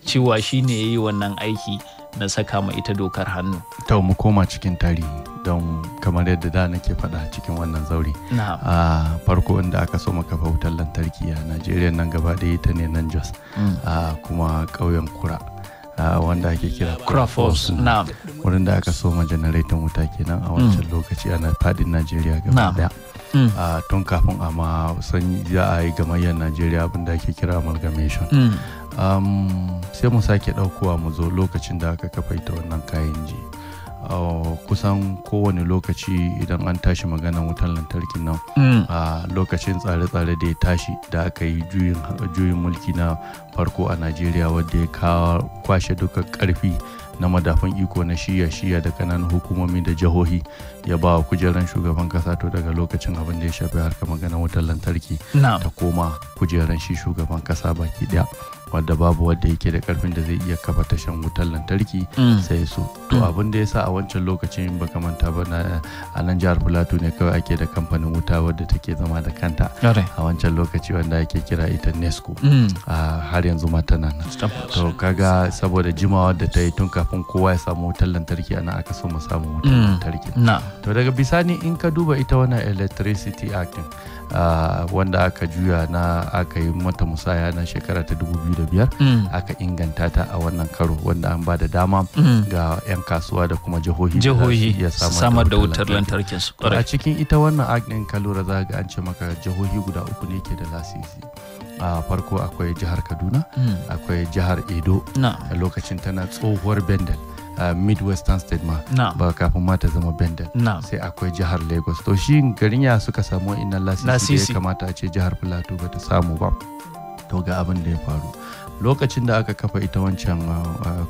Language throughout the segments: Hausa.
Cewa shi ne ya yi wannan aiki na saka ma ita dokar hannu. To, mu koma cikin tarihi, don kamar yadda da nake faɗa cikin wannan zauri. A farko inda aka so kafa wutar lantarki a Najeriya nan gaba ɗaya, ita ne nan Jos. A kuma ƙauyen Kura, wanda ake kira Kura Falls. Na'am. Wurin da aka soma janareton wuta kenan a wancan lokaci ana fadin Najeriya gaba daya. Tun kafin a ma san za a yi gamayyar Najeriya, abinda ake kira amalgamation. Sai mu sake ɗaukowa mu zo lokacin da aka kafa ita wannan Kainji. Kusan kowane lokaci idan an tashi maganar wutar lantarkin nan, a lokacin tsare-tsare da ya tashi da aka yi juyin mulki na farko a Najeriya, wadda ya kawo kwashe duka karfi na madafun iko na shiya-shiya da kananan hukumomi da jihohi, ya ba wa kujeran shugaban kasa. To, daga lokacin abin da ya shafi harkar maganar wutar lantarki ta koma kujeran shi shugaban kasa baki daya, wadda babu wadda yake da karfin da zai iya kafa tashan wutar lantarki sai su. To, abin da ya sa a wancan lokacin, baka manta ba, na a nan jihar Plateau ne kawai ake da kamfanin wuta wadda take zama da kanta a wancan lokaci, wanda ake kira ita NESCO. Har yanzu ma tana nan. To, kaga saboda jimawa da ta yi, tun kafin kowa ya samu wutar lantarki ana aka so mu samu wutar lantarki. To, daga bisani in ka duba ita wannan Electricity Act wanda aka juya na aka yi mata musaya na shekara ta 2005, aka inganta ta a wannan karo, wanda an ba da dama ga 'yan kasuwa da kuma jihohi da za su jihohi iya su samar da wutar lantarkin su. To, a cikin ita wannan act ɗin, ka lura za ga an ce maka jihohi guda uku ne ke da lasisi. A farko akwai jihar Kaduna, akwai jihar Edo, a lokacin tana tsohuwar Bendel, Midwestern State ma ba kafin ma ta zama Bendel. Sai akwai jihar Lagos. To, shi garin ya suka samu wa'innan lasisi da Lasisi. ya kamata a ce jihar Plateau ba ta samu ba? To, ga abin da ya faru lokacin da aka kafa ita wancan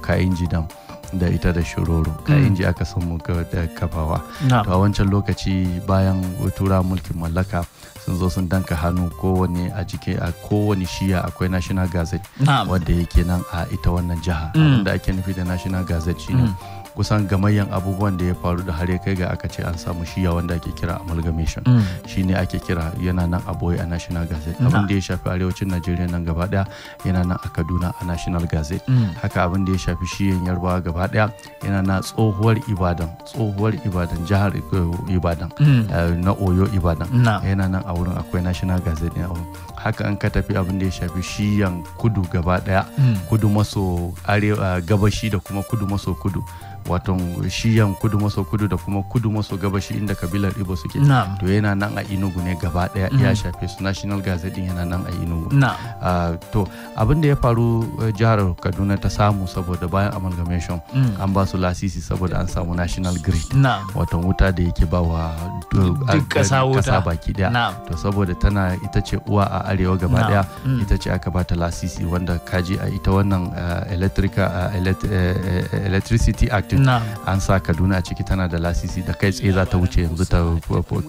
Kainji Dam da ita da Shiroro. Kainji aka samu da kafawa. To, a wancan lokaci, bayan tura mulkin mallaka sun zo sun danka hannu, kowane a jike a kowane shiya akwai National Gazette wadda yake nan a ita wannan jiha. Abinda ake nufi da National Gazette shine kusan gamayyan abubuwan da ya faru da har ya kai ga aka ce an samu shiya, wanda ake kira amalgamation, shine ake kira yana nan a boye a National Gazette. Abin da ya shafi arewacin Najeriya nan gaba daya yana nan a Kaduna a National Gazette. Haka abin da ya shafi shiyan Yarbawa gaba daya yana na tsohuwar Ibadan, tsohuwar Ibadan, jihar Ibadan, na Oyo Ibadan, yana nan a wurin, akwai National Gazette ne a wurin. Haka an ka tafi abin da ya shafi shiyan kudu gaba daya, kudu maso arewa gabashi da kuma kudu maso kudu, wato shiyan kudu maso kudu da kuma kudu maso gabashi inda kabilar Ibo suke, to yana nan a Inugu ne gaba daya ya shafe su. National Gazette din yana nan a Inugu. To, abin da ya faru, jihar Kaduna ta samu saboda bayan amalgamation an ba su lasisi saboda an samu national grid, wato wuta da yake ba wa duk ƙasa wuta. Baki daya. To, saboda tana ita ce uwa a arewa gaba daya, ita ce aka bata lasisi, wanda kaji a ita wannan Electricity Act an sa Kaduna a ciki, tana da lasisi da kai tsaye za ta wuce yanzu ta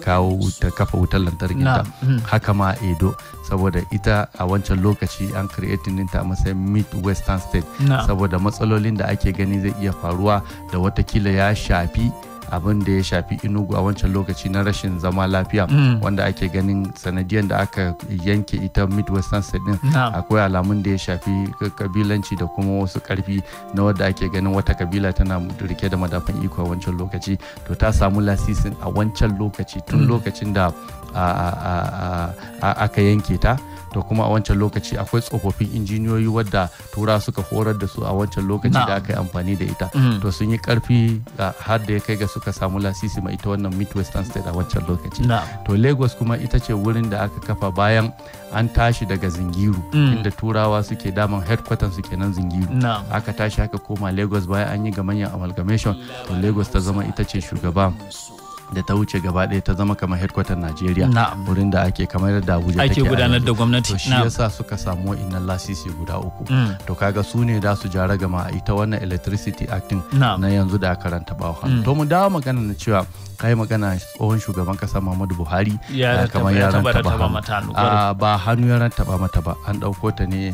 kawo ta kafa wutar lantarkin ta. Haka ma Edo, saboda ita a wancan lokaci an creating ɗinta a matsayin Mid Western State, saboda matsalolin da ake gani zai iya faruwa da watakila ya shafi abin da ya shafi Inugu a wancan lokaci na rashin zama lafiya, wanda ake ganin sanadiyan da aka yanke ita Midwestern State din, akwai alamun da ya shafi kabilanci da kuma wasu karfi na wadda ake ganin wata kabila tana rike da madafan iko a wancan lokaci. To, ta samu lasisin a wancan lokaci tun lokacin da aka yanke ta. To, kuma a wancan lokaci akwai tsofaffin injiniyoyi wadda tura suka horar da su a wancan lokaci da aka yi amfani da ita. To, sun yi karfi har da ya kai ga suka samu lasisi ma ita wannan Midwestern State a wancan lokaci. To, Lagos kuma ita ce wurin da aka kafa bayan an tashi daga Zingiru, inda turawa suke daman headquarters suke nan Zingiru. Aka tashi aka koma Lagos bayan an yi gamanyan amalgamation. To, Lagos ta zama ita ce shugaba da ta wuce gaba ɗaya ta zama kamar headquarter Najeriya, wurin da ake kamar da Abuja ake take a gudanar yanzu. Da gwamnati. To, shi yasa suka samu wa'innan lasisi guda uku. To, kaga su ne da su ja ragama a ita wannan Electricity Act din na yanzu da aka rantaba hannu. To, mu dawo magana na cewa kai magana tsohon shugaban kasa Muhammadu Buhari ya kamar ya taba rantaba taba hannu. mata hannu. Ba hannu ya rantaba mata ba, an ɗauko ta ne,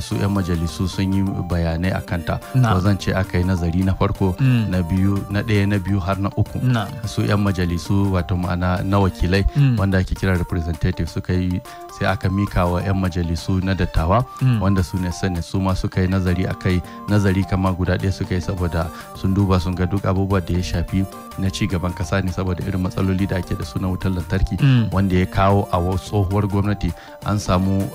su 'yan majalisu sun yi bayanai a kanta. Ko zan ce aka yi nazari na farko, na biyu, na ɗaya, na biyu, har na uku. Su 'yan majalisu, wato ma'ana na wakilai wanda ake kira representative, suka yi, sai aka mika wa 'yan majalisu na dattawa wanda su ne Senate, su ma suka yi nazari akai. Nazari kama guda ɗaya suka yi, saboda sun duba sun ga duk abubuwa da ya shafi na ci gaban kasa ne, saboda irin matsaloli da ake da su na wutar lantarki wanda ya kawo a tsohuwar gwamnati an samu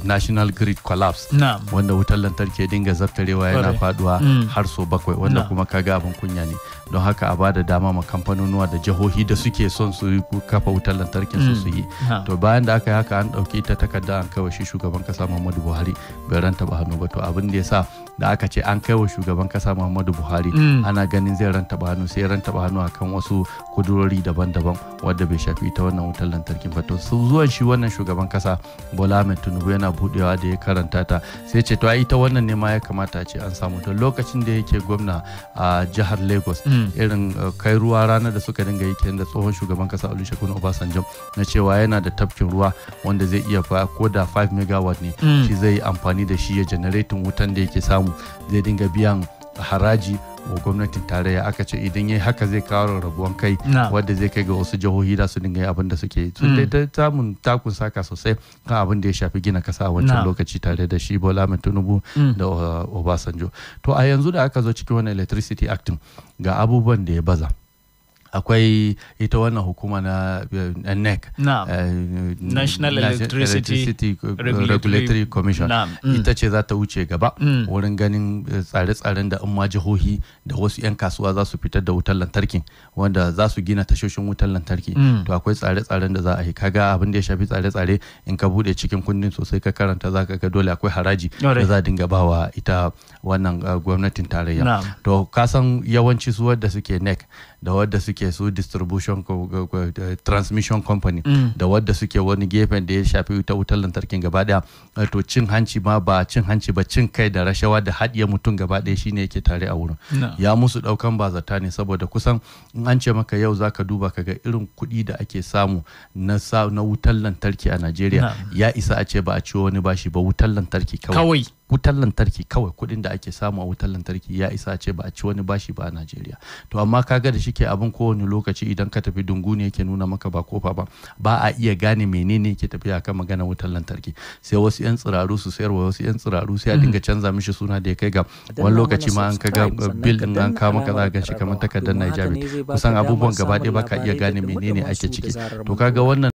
national grid collapse, wanda wutar lantarki ya dinga zabtarewa yana faduwa har so 7, wanda kuma kaga abin kunya ne. Don haka a bada dama ma kamfanonuwa da jihohi da suke son su kafa wutar lantarkin su su yi. To bayan da aka yi haka, an ɗauki ta takarda an kai wa shi shugaban kasa Muhammadu Buhari, bai rantaba hannu ba. To abin da ya sa da aka ce an kai wa shugaban kasa Muhammadu Buhari, ana ganin zai rantaba hannu, sai rantaba hannu akan wasu kudurori daban-daban wadda bai shafi ita wannan wutar lantarki ba. To su zuwan shi wannan shugaban kasa Bola Ahmed Tinubu, yana budewa da ya karanta ta, sai ce to ai ita wannan ne ma ya kamata a ce an samu. To lokacin da yake gwamna a jihar Lagos, irin kai ruwa ranar da suka dinga yi kenan da tsohon shugaban kasa Olusegun Obasanjo, na cewa yana da tafkin ruwa wanda zai iya fa ko da 5 megawatt ne, shi zai yi amfani da shi ya generating wutan da yake samu, zai dinga biyan haraji wa gwamnatin tarayya. Aka ce idan yayi haka zai kawo rabuwan kai wadda zai kai ga wasu jihohi da su dinga yi abin da suke yi. Sun dai ta samun takun saka sosai kan abin da ya shafi gina kasa a wancan lokaci tare da shi Bola Ahmed Tinubu da Obasanjo. To a yanzu da aka zo cikin wannan Electricity Act, ga abubuwan da ya baza. Akwai ita wannan hukuma na NEC, National Electricity Regulatory Commission, ita ce za ta wuce gaba wurin ganin tsare-tsaren da in ma jihohi da wasu 'yan kasuwa za su fitar da wutar lantarki, wanda za su gina tashoshin wutar lantarki, to akwai tsare-tsaren da za a yi. Kaga abin da ya shafi tsare-tsare, in ka bude cikin kundin sosai ka karanta, za ka ga dole akwai haraji da za a dinga bawa ita wannan gwamnatin tarayya. To ka san yawanci su wadda suke NEC da wadda suke su distribution, transmission company, da wadda suke wani gefen da ya shafi ta wutar lantarkin gaba daya, to cin hanci ma ba cin hanci ba, cin kai da rashawa da haɗiye mutum gaba daya shine yake tare a wurin. Ya musu daukan bazata ne, saboda kusan in an ce maka yau zaka duba kaga irin kuɗi da ake samu na wutar lantarki a Najeriya, ya isa a ce ba a ciwo wani bashi ba. Wutar lantarki kawai, wutar lantarki kawai, kuɗin da ake samu a wutar lantarki ya isa a ce ba a ci wani bashi ba a Najeriya. To amma kaga da shike abin kowane lokaci idan ka tafi dungu ne yake nuna maka ba kofa ba, ba a iya gane menene yake tafiya kan magana wutar lantarki, sai wasu yan tsiraru su sayarwa wasu yan tsiraru, sai a dinga canza mishi suna, da ya kai ga wani lokaci ma an kaga bill din an kawo maka, za ka shi kamar takardar Nigeria. Kusan abubuwan gaba ɗaya baka iya gane menene ake ciki. To kaga wannan